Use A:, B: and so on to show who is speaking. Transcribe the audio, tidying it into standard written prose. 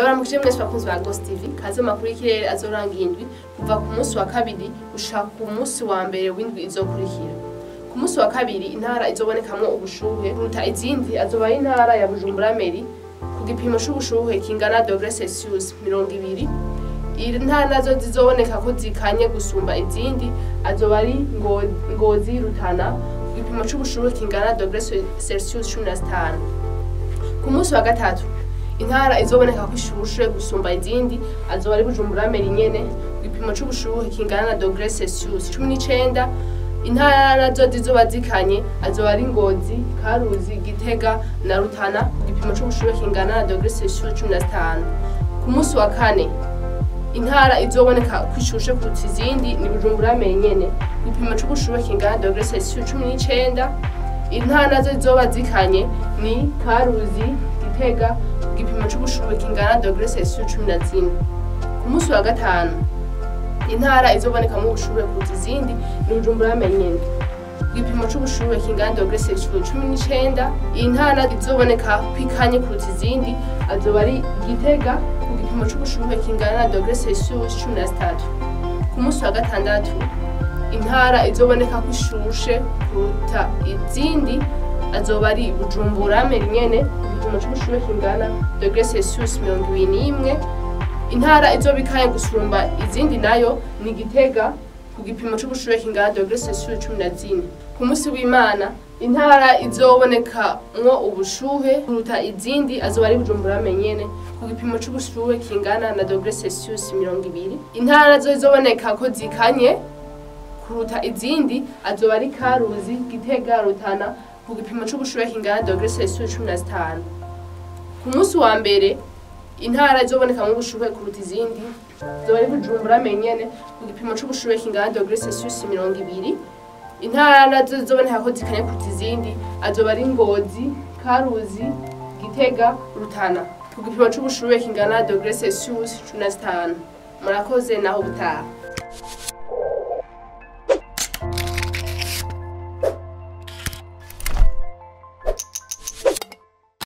A: Ndabaramukije mwese bakunzi ba Ghost TV. Kaze makuru y'ikirere azoranga indwi kuva ku munsi wa kabiri gushika ku munsi wa mbere w'indwi izokurikira. Ku munsi wa kabiri, intara izobonekamwo ubushuhe kuruta izindi azoba ari intara ya Bujumbura Mairie, ku gipimo c'ubushuhe kingana degré Celsius 20. Intara nazo zizoboneka ko zikanye gusumba izindi azoba ari Ngozi, Rutana, ku gipimo c'ubushuhe kingana degré Celsius 15. Ku munsi wa gatatu, intara izoboneka ko ishushe gusumba izindi azoba ari Bujumbura Mairie nyene, ku gipimo c'ubushuhe kingana na degré Celsius 19. Intara nazo zizoba zikanye azoba ari Ngozi, Karuzi, Gitega na Rutana, ku gipimo c'ubushuhe kingana na degré Celsius 15. Ku munsi wa kane, intara izoboneka ko ishushe kuruta izindi ni Bujumbura Mairie nyene, ku gipimo c'ubushuhe kingana degré Celsius 19. Intara nazo zizoba zikanye ni Karuzi, Gitega, ku gipimo c'ubushuhe kingana degré Celsius 14. Ku munsi wa gatanu, intara izobonekamwo ubushuhe kuruta izindi ni Bujumbura Mairie nyene, ku gipimo c'ubushuhe kingana degré Celsius 19. Intara izoboneka kwikanye kuruta izindi azoba ari Gitega, ku gipimo c'ubushuhe kingana na degré Celsius 13. Ku munsi wa gatandatu, intara izoboneka ko ishushe kuruta izindi azoba ari Bujumbura Mairie nyene, ku gipimo c'ubushuhe kingana degré Celsius 21. Intara izoba ikanye gusumba izindi nayo ni Gitega, ku gipimo c'ubushuhe kingana degré Celsius 14. Ku munsi w'Imana, intara izobonekamwo ubushuhe kuruta izindi azoba ari Bujumbura Mairie nyene, ku gipimo c'ubushuhe kingana na degré Celsius 20. Intara nazo izoboneka ko zikanye kuruta izindi azoba ari Karuzi, Gitega, Rutana, ku gipimo c'ubushuhe kingana degré Celsius 15. Ku munsi wa mbere, intara izobonekamwo ubushuhe kuruta izindi zoba ari Bujumbura Mairie nyene, ku gipimo c'ubushuhe kingana degré Celsius 20. Intara nazo zizoboneka ko zikanye kuruta izindi azoba ari Ngozi, Karuzi, Gitega, Rutana, ku gipimo c'ubushuhe kingana degré Celsius 15. Murakoze, naho ubutaha.